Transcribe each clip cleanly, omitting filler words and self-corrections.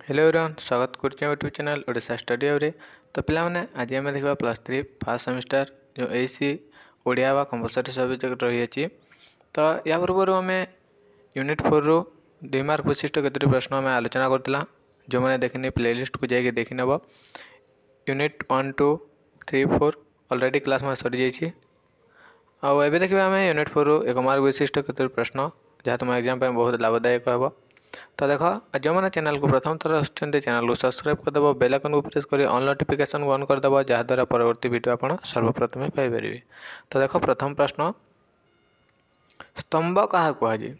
Hello everyone, ସ୍ୱାଗତ କରୁଛି YouTube channel Odisha study ହବ୍ରେ। ତ ପିଲାମାନେ, ଆଜି ଆମେ ଦେଖିବା +3 ଫାର୍ଷ୍ଟ ସେମିଷ୍ଟାର ଯେଉଁ ଏସି ଓଡ଼ିଆ ବା କମ୍ପଲସରି ସବଜେକ୍ଟ ରହିଅଛି। ତ ୟା ପୂର୍ବରୁ ଆମେ ୟୁନିଟ୍ 4ରୁ 2 ମାର୍କ ବିଶିଷ୍ଟ କେତୋଟି ପ୍ରଶ୍ନ ଆମେ ଆଲୋଚନା କରିଥିଲା। ଯେଉଁମାନେ ଦେଖିନି, ପ୍ଲେଲିଷ୍ଟକୁ ଯାଇକି ଦେଖିନେବ। ୟୁନିଟ୍ 1, 2, 3, 4 ଅଲରେଡ଼ି କ୍ଲାସ୍ ମାନେ ସରିଯାଇଛି। ଆଉ ଏବେ ଦେଖିବା ଆମେ ୟୁନିଟ୍ 4ରୁ 1 ମାର୍କ ବିଶିଷ୍ଟ କେତୋଟି ପ୍ରଶ୍ନ, ଯାହା ତୁମ ଏକ୍ଜାମ୍ ପାଇଁ ବହୁତ ଲାଭଦାୟକ ହେବ। ତ ଦେଖ, ଯେଉଁମାନେ ଚ୍ୟାନେଲକୁ ପ୍ରଥମ ଥର ଆସୁଛନ୍ତି, ଚ୍ୟାନେଲକୁ ସବସ୍କ୍ରାଇବ୍ କରିଦେବ, ବେଲ୍ ଆଇକନ୍କୁ ପ୍ରେସ୍ କରି ଅଲ୍ ନୋଟିଫିକେସନ୍କୁ ଅନ୍ କରିଦେବ, ଯାହାଦ୍ୱାରା ପରବର୍ତ୍ତୀ ଭିଡ଼ିଓ ଆପଣ ସର୍ବପ୍ରଥମେ ପାଇପାରିବେ। ତ ଦେଖ, ପ୍ରଥମ ପ୍ରଶ୍ନ, ସ୍ତମ୍ଭ କାହାକୁ କୁହାଯାଏ?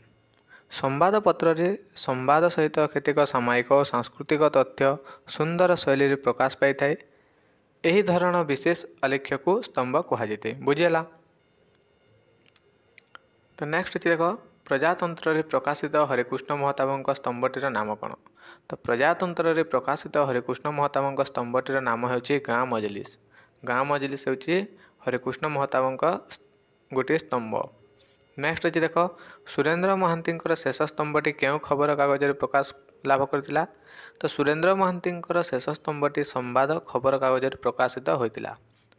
ସମ୍ବାଦପତ୍ରରେ ସମ୍ବାଦ ସହିତ କେତେକ ସାମାୟିକ ଓ ସାଂସ୍କୃତିକ ତଥ୍ୟ ସୁନ୍ଦର ଶୈଳୀରେ ପ୍ରକାଶ ପାଇଥାଏ। ଏହି ଧରଣ ବିଶେଷ ଆଲେଖ୍ୟକୁ ସ୍ତମ୍ଭ କୁହାଯାଇଥାଏ। ବୁଝିହେଲା? ତ ନେକ୍ସଟ ଅଛି ଦେଖ, ପ୍ରଜାତନ୍ତ୍ରରେ ପ୍ରକାଶିତ ହରେକୃଷ୍ଣ ମହତାବଙ୍କ ସ୍ତମ୍ଭଟିର ନାମ କ'ଣ? ତ ପ୍ରଜାତନ୍ତ୍ରରେ ପ୍ରକାଶିତ ହରେକୃଷ୍ଣ ମହତାବଙ୍କ ସ୍ତମ୍ଭଟିର ନାମ ହେଉଛି ଗାଁ ମଜଲିସ୍। ଗାଁ ମଜଲିସ୍ ହେଉଛି ହରେକୃଷ୍ଣ ମହତାବଙ୍କ ଗୋଟିଏ ସ୍ତମ୍ଭ। ନେକ୍ସଟ ଅଛି ଦେଖ, ସୁରେନ୍ଦ୍ର ମହାନ୍ତିଙ୍କର ଶେଷ ସ୍ତମ୍ଭଟି କେଉଁ ଖବରକାଗଜରେ ପ୍ରକାଶ ଲାଭ କରିଥିଲା? ତ ସୁରେନ୍ଦ୍ର ମହାନ୍ତିଙ୍କର ଶେଷ ସ୍ତମ୍ଭଟି ସମ୍ବାଦ ଖବରକାଗଜରେ ପ୍ରକାଶିତ ହୋଇଥିଲା।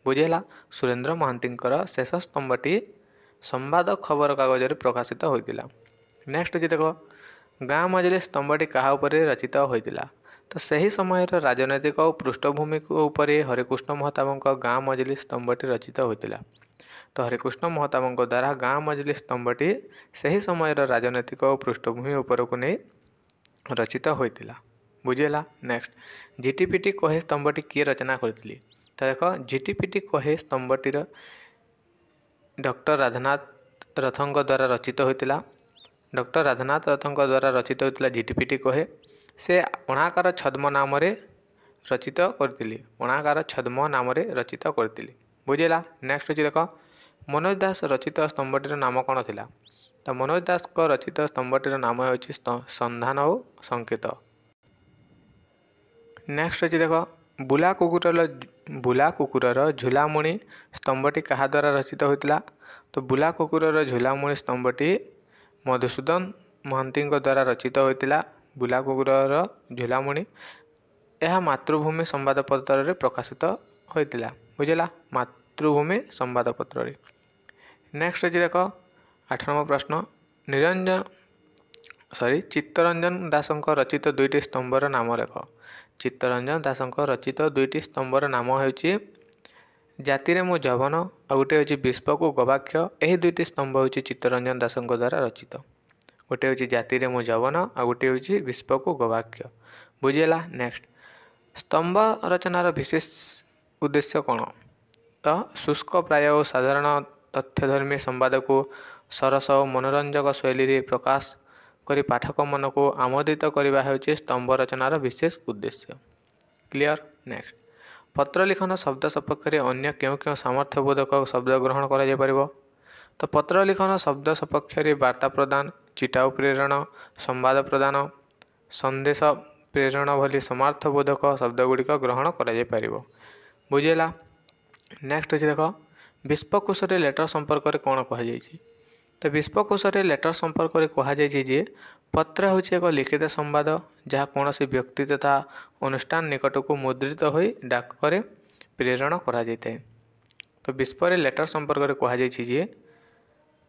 ବୁଝିହେଲା? ସୁରେନ୍ଦ୍ର ମହାନ୍ତିଙ୍କର ଶେଷ ସ୍ତମ୍ଭଟି ସମ୍ବାଦ ଖବରକାଗଜରେ ପ୍ରକାଶିତ ହୋଇଥିଲା। ନେକ୍ସଟ ଅଛି ଦେଖ, ଗାଁ ମଜଲିସ୍ ସ୍ତମ୍ଭଟି କାହା ଉପରେ ରଚିତ ହୋଇଥିଲା? ତ ସେହି ସମୟର ରାଜନୈତିକ ଓ ପୃଷ୍ଠଭୂମି ଉପରେ ହରେକୃଷ୍ଣ ମହତାବଙ୍କ ଗାଁ ମଜଲିସ୍ ସ୍ତମ୍ଭଟି ରଚିତ ହୋଇଥିଲା। ତ ହରେକୃଷ୍ଣ ମହତାବଙ୍କ ଦ୍ୱାରା ଗାଁ ମଜଲିସ୍ ସ୍ତମ୍ଭଟି ସେହି ସମୟର ରାଜନୈତିକ ଓ ପୃଷ୍ଠଭୂମି ଉପରକୁ ନେଇ ରଚିତ ହୋଇଥିଲା। ବୁଝିହେଲା? ନେକ୍ସଟ, ଝିଟିପିଟି କହେ ସ୍ତମ୍ଭଟି କିଏ ରଚନା କରିଥିଲେ? ତ ଦେଖ, ଝିଟିପିଟି କହେ ସ୍ତମ୍ଭଟିର ଡକ୍ଟର ରାଧାନାଥ ରଥଙ୍କ ଦ୍ୱାରା ରଚିତ ହୋଇଥିଲା। ଡକ୍ଟର ରାଧାନାଥ ରଥଙ୍କ ଦ୍ୱାରା ରଚିତ ହୋଇଥିଲା ଝିଟିପିଟି କହେ। ସେ ଅଣାକାର ଛଦ୍ମ ନାମରେ ରଚିତ କରିଥିଲେ। ଅଣାକାର ଛଦ୍ମ ନାମରେ ରଚିତ କରିଥିଲେ। ବୁଝିଲା? ନେକ୍ସଟ ଅଛି ଦେଖ, ମନୋଜ ଦାସ ରଚିତ ସ୍ତମ୍ଭଟିର ନାମ କ'ଣ ଥିଲା? ତ ମନୋଜ ଦାସଙ୍କ ରଚିତ ସ୍ତମ୍ଭଟିର ନାମ ହେଉଛି ସନ୍ଧାନ ଓ ସଂକେତ। ନେକ୍ସଟ ଅଛି ଦେଖ, ବୁଲା କୁକୁରର ଝୁଲାମୁଣି ସ୍ତମ୍ଭଟି କାହା ଦ୍ୱାରା ରଚିତ ହୋଇଥିଲା? ତ ବୁଲା କୁକୁରର ଝୁଲାମୁଣି ସ୍ତମ୍ଭଟି ମଧୁସୂଦନ ମହାନ୍ତିଙ୍କ ଦ୍ୱାରା ରଚିତ ହୋଇଥିଲା। ବୁଲା କୁକୁରର ଝୁଲାମୁଣି, ଏହା ମାତୃଭୂମି ସମ୍ବାଦପତ୍ରରେ ପ୍ରକାଶିତ ହୋଇଥିଲା। ବୁଝିଲା? ମାତୃଭୂମି ସମ୍ବାଦପତ୍ରରେ। ନେକ୍ସଟ ଅଛି ଦେଖ, 8 ନମ୍ବର ପ୍ରଶ୍ନ, ନିରଞ୍ଜନ ସରି ଚିତ୍ତରଞ୍ଜନ ଦାସଙ୍କ ରଚିତ ଦୁଇଟି ସ୍ତମ୍ଭର ନାମ ଲେଖ। ଚିତ୍ତରଞ୍ଜନ ଦାସଙ୍କ ରଚିତ ଦୁଇଟି ସ୍ତମ୍ଭର ନାମ ହେଉଛି ଜାତିରେ ମୁଁ ଯବନ, ଆଉ ଗୋଟିଏ ହେଉଛି ବିଶ୍ୱକୁ ଗବାକ୍ଷ। ଏହି ଦୁଇଟି ସ୍ତମ୍ଭ ହେଉଛି ଚିତ୍ତରଞ୍ଜନ ଦାସଙ୍କ ଦ୍ୱାରା ରଚିତ। ଗୋଟିଏ ହେଉଛି ଜାତିରେ ମୁଁ ଯବନ, ଆଉ ଗୋଟିଏ ହେଉଛି ବିଶ୍ୱକୁ ଗବାକ୍ଷ। ବୁଝିହେଲା? ନେକ୍ସଟ, ସ୍ତମ୍ଭ ରଚନାର ବିଶେଷ ଉଦ୍ଦେଶ୍ୟ କ'ଣ? ତ ଶୁଷ୍କ ପ୍ରାୟ ଓ ସାଧାରଣ ତଥ୍ୟଧର୍ମୀ ସମ୍ବାଦକୁ ସରସ ଓ ମନୋରଞ୍ଜକ ଶୈଳୀରେ ପ୍ରକାଶ କରି ପାଠକ ମନକୁ ଆମୋଦିତ କରିବା ହେଉଛି ସ୍ତମ୍ଭ ରଚନାର ବିଶେଷ ଉଦ୍ଦେଶ୍ୟ। କ୍ଲିଅର? ନେକ୍ସଟ, ପତ୍ର ଲିଖନ ଶବ୍ଦ ସପକ୍ଷରେ ଅନ୍ୟ କେଉଁ କେଉଁ ସାମର୍ଥ୍ୟବୋଧକ ଶବ୍ଦ ଗ୍ରହଣ କରାଯାଇପାରିବ? ତ ପତ୍ର ଲିଖନ ଶବ୍ଦ ସପକ୍ଷରେ ବାର୍ତ୍ତା ପ୍ରଦାନ, ଚିଟାଉ ପ୍ରେରଣ, ସମ୍ବାଦ ପ୍ରଦାନ, ସନ୍ଦେଶ ପ୍ରେରଣ ଭଳି ସମାର୍ଥବୋଧକ ଶବ୍ଦଗୁଡ଼ିକ ଗ୍ରହଣ କରାଯାଇପାରିବ। ବୁଝିହେଲା? ନେକ୍ସଟ ଅଛି ଦେଖ, ବିଶ୍ୱକୋଷରେ ଲେଟର ସମ୍ପର୍କରେ କ'ଣ କୁହାଯାଇଛି? ତ ବିଶ୍ୱକୋଷରେ ଲେଟର ସମ୍ପର୍କରେ କୁହାଯାଇଛି ଯେ ପତ୍ର ହେଉଛି ଏକ ଲିଖିତ ସମ୍ବାଦ, ଯାହା କୌଣସି ବ୍ୟକ୍ତି ତଥା ଅନୁଷ୍ଠାନ ନିକଟକୁ ମୁଦ୍ରିତ ହୋଇ ଡାକରେ ପ୍ରେରଣ କରାଯାଇଥାଏ। ତ ବିଶ୍ୱରେ ଲେଟର ସମ୍ପର୍କରେ କୁହାଯାଇଛି ଯେ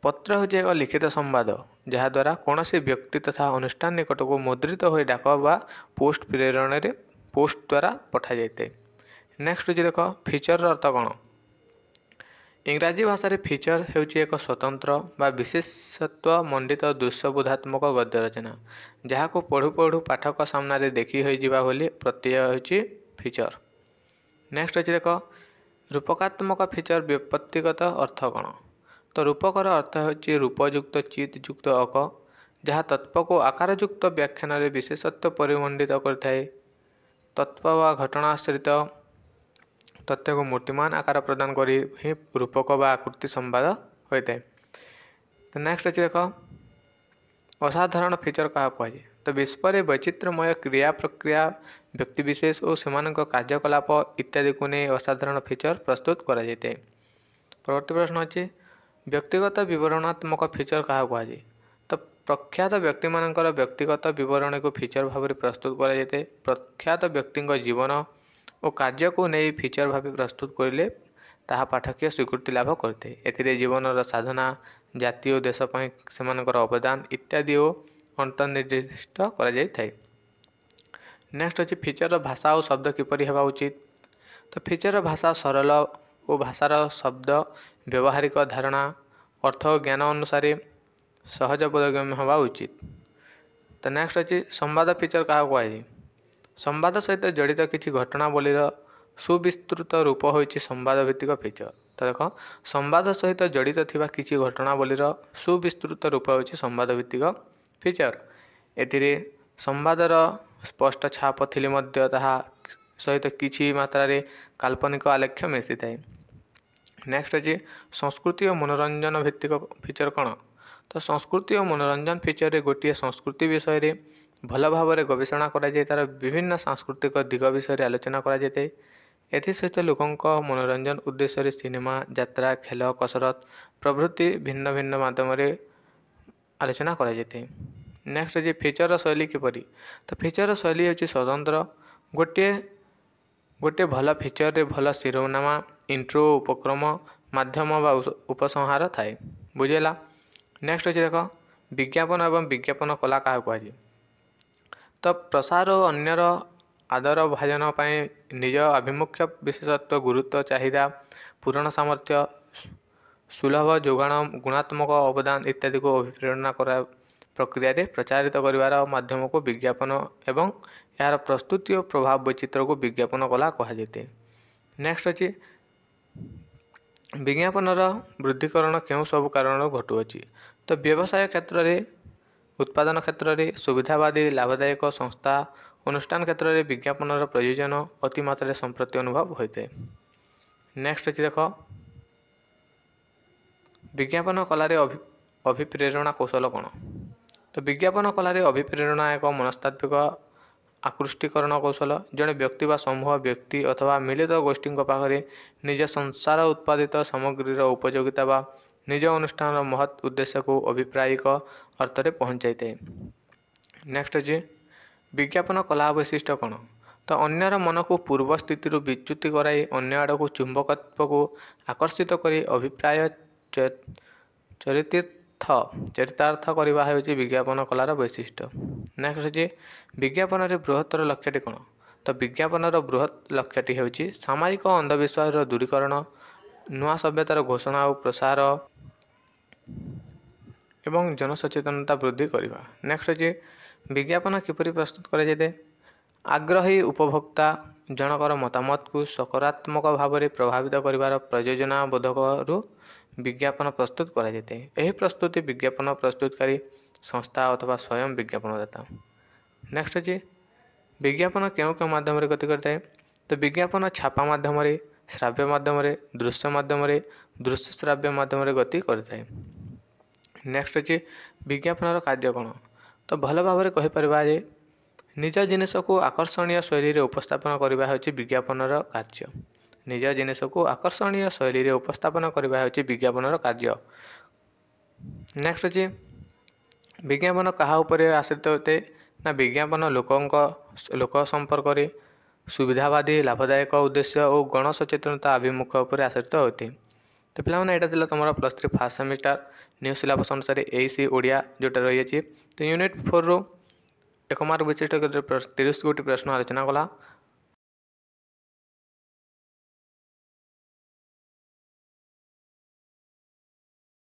ପତ୍ର ହେଉଛି ଏକ ଲିଖିତ ସମ୍ବାଦ, ଯାହାଦ୍ୱାରା କୌଣସି ବ୍ୟକ୍ତି ତଥା ଅନୁଷ୍ଠାନ ନିକଟକୁ ମୁଦ୍ରିତ ହୋଇ ଡାକ ବା ପୋଷ୍ଟ ପ୍ରେରଣରେ ପୋଷ୍ଟ ଦ୍ୱାରା ପଠାଯାଇଥାଏ। ନେକ୍ସଟ ହେଉଛି ଦେଖ, ଫିଚରର ଅର୍ଥ କ'ଣ? ଇଂରାଜୀ ଭାଷାରେ ଫିଚର ହେଉଛି ଏକ ସ୍ୱତନ୍ତ୍ର ବା ବିଶେଷତ୍ୱ ମଣ୍ଡିତ ଦୃଶ୍ୟବୋଧାତ୍ମକ ଗଦ୍ୟ ରଚନା, ଯାହାକୁ ପଢ଼ୁ ପଢ଼ୁ ପାଠକ ସାମ୍ନାରେ ଦେଖି ହୋଇଯିବା ଭଳି ପ୍ରତ୍ୟୟ ହେଉଛି ଫିଚର। ନେକ୍ସଟ ଅଛି ଦେଖ, ରୂପକାତ୍ମକ ଫିଚର ବ୍ୟକ୍ତିଗତ ଅର୍ଥ କ'ଣ? ତ ରୂପକର ଅର୍ଥ ହେଉଛି ରୂପଯୁକ୍ତ ଚିତ୍ ଯୁକ୍ତ ଅକ, ଯାହା ତତ୍ତ୍ୱକୁ ଆକାରଯୁକ୍ତ ବ୍ୟାଖ୍ୟାନରେ ବିଶେଷତ୍ୱ ପରିମଣ୍ଡିତ କରିଥାଏ। ତତ୍ତ୍ୱ ବା ଘଟଣାଶ୍ରିତ ତଥ୍ୟକୁ ମୂର୍ତ୍ତିମାନ ଆକାର ପ୍ରଦାନ କରି ହିଁ ରୂପକ ବା ଆକୃତି ସମ୍ବାଦ ହୋଇଥାଏ। ତ ନେକ୍ସଟ ଅଛି ଦେଖ, ଅସାଧାରଣ ଫିଚର କାହାକୁ କୁହାଯାଏ? ତ ବିଶ୍ୱରେ ବୈଚିତ୍ର୍ୟମୟ କ୍ରିୟା ପ୍ରକ୍ରିୟା, ବ୍ୟକ୍ତିବିଶେଷ ଓ ସେମାନଙ୍କ କାର୍ଯ୍ୟକଳାପ ଇତ୍ୟାଦିକୁ ନେଇ ଅସାଧାରଣ ଫିଚର ପ୍ରସ୍ତୁତ କରାଯାଇଥାଏ। ପରବର୍ତ୍ତୀ ପ୍ରଶ୍ନ ଅଛି, ବ୍ୟକ୍ତିଗତ ବିବରଣାତ୍ମକ ଫିଚର କାହାକୁ କୁହାଯାଏ? ତ ପ୍ରଖ୍ୟାତ ବ୍ୟକ୍ତିମାନଙ୍କର ବ୍ୟକ୍ତିଗତ ବିବରଣୀକୁ ଫିଚର ଭାବରେ ପ୍ରସ୍ତୁତ କରାଯାଇଥାଏ। ପ୍ରଖ୍ୟାତ ବ୍ୟକ୍ତିଙ୍କ ଜୀବନ ଓ କାର୍ଯ୍ୟକୁ ନେଇ ଫିଚର ଭାବେ ପ୍ରସ୍ତୁତ କରିଲେ ତାହା ପାଠକୀୟ ସ୍ୱୀକୃତି ଲାଭ କରିଥାଏ। ଏଥିରେ ଜୀବନର ସାଧନା, ଜାତି ଓ ଦେଶ ପାଇଁ ସେମାନଙ୍କର ଅବଦାନ ଇତ୍ୟାଦି ଓ ଅନ୍ତର୍ନିର୍ଦ୍ଦିଷ୍ଟ କରାଯାଇଥାଏ। ନେକ୍ସଟ ଅଛି, ଫିଚରର ଭାଷା ଓ ଶବ୍ଦ କିପରି ହେବା ଉଚିତ? ତ ଫିଚରର ଭାଷା ସରଳ ଓ ଭାଷାର ଶବ୍ଦ ବ୍ୟବହାରିକ ଧାରଣା, ଅର୍ଥ ଓ ଜ୍ଞାନ ଅନୁସାରେ ସହଜ ବୋଧଗମ୍ୟ ହେବା ଉଚିତ। ତ ନେକ୍ସଟ ଅଛି, ସମ୍ବାଦ ଫିଚର କାହାକୁ କୁହାଯାଏ? ସମ୍ବାଦ ସହିତ ଜଡ଼ିତ କିଛି ଘଟଣାବଳୀର ସୁବିସ୍ତୃତ ରୂପ ହୋଇଛି ସମ୍ବାଦ ଭିତ୍ତିକ ଫିଚର। ତ ଦେଖ, ସମ୍ବାଦ ସହିତ ଜଡ଼ିତ ଥିବା କିଛି ଘଟଣାବଳୀର ସୁବିସ୍ତୃତ ରୂପ ହେଉଛି ସମ୍ବାଦ ଭିତ୍ତିକ ଫିଚର। ଏଥିରେ ସମ୍ବାଦର ସ୍ପଷ୍ଟ ଛାପ ଥିଲେ ମଧ୍ୟ ତାହା ସହିତ କିଛି ମାତ୍ରାରେ କାଳ୍ପନିକ ଆଲେଖ୍ୟ ମିଶିଥାଏ। ନେକ୍ସଟ ଅଛି, ସଂସ୍କୃତି ଓ ମନୋରଞ୍ଜନ ଭିତ୍ତିକ ଫିଚର କ'ଣ? ତ ସଂସ୍କୃତି ଓ ମନୋରଞ୍ଜନ ଫିଚରରେ ଗୋଟିଏ ସଂସ୍କୃତି ବିଷୟରେ ଭଲ ଭାବରେ ଗବେଷଣା କରାଯାଇ ତା'ର ବିଭିନ୍ନ ସାଂସ୍କୃତିକ ଦିଗ ବିଷୟରେ ଆଲୋଚନା କରାଯାଇଥାଏ। ଏଥିସହିତ ଲୋକଙ୍କ ମନୋରଞ୍ଜନ ଉଦ୍ଦେଶ୍ୟରେ ସିନେମା, ଯାତ୍ରା, ଖେଳ, କସରତ ପ୍ରଭୃତି ଭିନ୍ନ ଭିନ୍ନ ମାଧ୍ୟମରେ ଆଲୋଚନା କରାଯାଇଥାଏ। ନେକ୍ସଟ ଅଛି, ଫିଚରର ଶୈଳୀ କିପରି? ତ ଫିଚରର ଶୈଳୀ ହେଉଛି ସ୍ୱତନ୍ତ୍ର। ଗୋଟିଏ ଗୋଟିଏ ଭଲ ଫିଚରରେ ଭଲ ଶିରୋନାମା, ଇଣ୍ଟ୍ରୋ, ଉପକ୍ରମ, ମାଧ୍ୟମ ବା ଉପସଂହାର ଥାଏ। ବୁଝିହେଲା? ନେକ୍ସଟ ଅଛି ଦେଖ, ବିଜ୍ଞାପନ ଏବଂ ବିଜ୍ଞାପନ କଲା କାହାକୁ କୁହାଯାଏ? ତ ପ୍ରସାର ଓ ଅନ୍ୟର ଆଦର ଭାଜନ ପାଇଁ ନିଜ ଆଭିମୁଖ୍ୟ, ବିଶେଷତ୍ୱ, ଗୁରୁତ୍ୱ, ଚାହିଦା ପୂରଣ ସାମର୍ଥ୍ୟ, ସୁଲଭ ଯୋଗାଣ, ଗୁଣାତ୍ମକ ଅବଦାନ ଇତ୍ୟାଦିକୁ ଅଭିପ୍ରେରଣା କରା ପ୍ରକ୍ରିୟାରେ ପ୍ରଚାରିତ କରିବାର ମାଧ୍ୟମକୁ ବିଜ୍ଞାପନ ଏବଂ ଏହାର ପ୍ରସ୍ତୁତି ଓ ପ୍ରଭାବ ବୈଚିତ୍ରକୁ ବିଜ୍ଞାପନ କଲା କୁହାଯାଇଥାଏ। ନେକ୍ସଟ ଅଛି, ବିଜ୍ଞାପନର ବୃଦ୍ଧିକରଣ କେଉଁ ସବୁ କାରଣରୁ ଘଟୁଅଛି? ତ ବ୍ୟବସାୟ କ୍ଷେତ୍ରରେ, ଉତ୍ପାଦନ କ୍ଷେତ୍ରରେ, ସୁବିଧାବାଦୀ ଲାଭଦାୟକ ସଂସ୍ଥା ଅନୁଷ୍ଠାନ କ୍ଷେତ୍ରରେ ବିଜ୍ଞାପନର ପ୍ରୟୋଜନ ଅତିମାତ୍ରାରେ ସମ୍ପ୍ରତି ଅନୁଭବ ହୋଇଥାଏ। ନେକ୍ସଟ ଅଛି ଦେଖ, ବିଜ୍ଞାପନ କଲାରେ ଅଭିପ୍ରେରଣା କୌଶଳ କ'ଣ? ତ ବିଜ୍ଞାପନ କଲାରେ ଅଭିପ୍ରେରଣା ଏକ ମନସ୍ତାତ୍ତ୍ୱିକ ଆକୃଷ୍ଟୀକରଣ କୌଶଳ। ଜଣେ ବ୍ୟକ୍ତି ବା ସମୂହ ବ୍ୟକ୍ତି ଅଥବା ମିଳିତ ଗୋଷ୍ଠୀଙ୍କ ପାଖରେ ନିଜ ସଂସାର ଉତ୍ପାଦିତ ସାମଗ୍ରୀର ଉପଯୋଗିତା ବା ନିଜ ଅନୁଷ୍ଠାନର ମହତ୍ ଉଦ୍ଦେଶ୍ୟକୁ ଅଭିପ୍ରାୟିକ ଅର୍ଥରେ ପହଞ୍ଚାଇଥାଏ। ନେକ୍ସଟ ଅଛି, ବିଜ୍ଞାପନ କଲା ବୈଶିଷ୍ଟ୍ୟ କ'ଣ? ତ ଅନ୍ୟର ମନକୁ ପୂର୍ବ ସ୍ଥିତିରୁ ବିଚ୍ୟୁତି କରାଇ ଅନ୍ୟ ଆଡ଼କୁ ଚୁମ୍ବକତ୍ୱକୁ ଆକର୍ଷିତ କରି ଅଭିପ୍ରାୟ ଚରିତାର୍ଥ କରିବା ହେଉଛି ବିଜ୍ଞାପନ କଲାର ବୈଶିଷ୍ଟ୍ୟ। ନେକ୍ସଟ ଅଛି, ବିଜ୍ଞାପନରେ ବୃହତ୍ତର ଲକ୍ଷ୍ୟଟି କ'ଣ? ତ ବିଜ୍ଞାପନର ବୃହତ୍ ଲକ୍ଷ୍ୟଟି ହେଉଛି ସାମାଜିକ ଅନ୍ଧବିଶ୍ୱାସର ଦୂରୀକରଣ, ନୂଆ ସଭ୍ୟତାର ଘୋଷଣା ଓ ପ୍ରସାର ଏବଂ ଜନସଚେତନତା ବୃଦ୍ଧି କରିବା। ନେକ୍ସଟ ଅଛି, ବିଜ୍ଞାପନ କିପରି ପ୍ରସ୍ତୁତ କରାଯାଇଥାଏ? ଆଗ୍ରହୀ ଉପଭୋକ୍ତା ଜଣକର ମତାମତକୁ ସକାରାତ୍ମକ ଭାବରେ ପ୍ରଭାବିତ କରିବାର ପ୍ରଯୋଜନା ବୋଧକରୁ ବିଜ୍ଞାପନ ପ୍ରସ୍ତୁତ କରାଯାଇଥାଏ। ଏହି ପ୍ରସ୍ତୁତି ବିଜ୍ଞାପନ ପ୍ରସ୍ତୁତକାରୀ ସଂସ୍ଥା ଅଥବା ସ୍ୱୟଂ ବିଜ୍ଞାପନଦାତା। ନେକ୍ସଟ ଅଛି, ବିଜ୍ଞାପନ କେଉଁ କେଉଁ ମାଧ୍ୟମରେ ଗତି କରିଥାଏ? ତ ବିଜ୍ଞାପନ ଛାପା ମାଧ୍ୟମରେ, ଶ୍ରାବ୍ୟ ମାଧ୍ୟମରେ, ଦୃଶ୍ୟ ମାଧ୍ୟମରେ, ଦୃଶ୍ୟ ଶ୍ରାବ୍ୟ ମାଧ୍ୟମରେ ଗତି କରିଥାଏ। ନେକ୍ସଟ ଅଛି, ବିଜ୍ଞାପନର କାର୍ଯ୍ୟ କ'ଣ? ତ ଭଲ ଭାବରେ କହିପାରିବା ଯେ ନିଜ ଜିନିଷକୁ ଆକର୍ଷଣୀୟ ଶୈଳୀରେ ଉପସ୍ଥାପନ କରିବା ହେଉଛି ବିଜ୍ଞାପନର କାର୍ଯ୍ୟ। ନିଜ ଜିନିଷକୁ ଆକର୍ଷଣୀୟ ଶୈଳୀରେ ଉପସ୍ଥାପନ କରିବା ହେଉଛି ବିଜ୍ଞାପନର କାର୍ଯ୍ୟ। ନେକ୍ସଟ ଅଛି, ବିଜ୍ଞାପନ କାହା ଉପରେ ଆଶ୍ରିତ ହୋଇଥାଏ? ନା ବିଜ୍ଞାପନ ଲୋକଙ୍କ ଲୋକ ସମ୍ପର୍କରେ, ସୁବିଧାବାଦୀ ଲାଭଦାୟକ ଉଦ୍ଦେଶ୍ୟ ଓ ଗଣ ସଚେତନତା ଆଭିମୁଖ୍ୟ ଉପରେ ଆଶ୍ରିତ ହୋଇଥାଏ। ତ ପିଲାମାନେ, ଏଇଟା ଥିଲା ତୁମର +3 ଫାର୍ଷ୍ଟ ସେମିଷ୍ଟାର ନ୍ୟୁ ସିଲାବସ୍ ଅନୁସାରେ ଏଇ ଓଡ଼ିଆ ଯେଉଁଟା ରହିଅଛି। ତ ୟୁନିଟ୍ 4ରୁ 1 ମାର୍କ ବିଶିଷ୍ଟ 30 ଗୋଟି ପ୍ରଶ୍ନ ଆଲୋଚନା କଲା।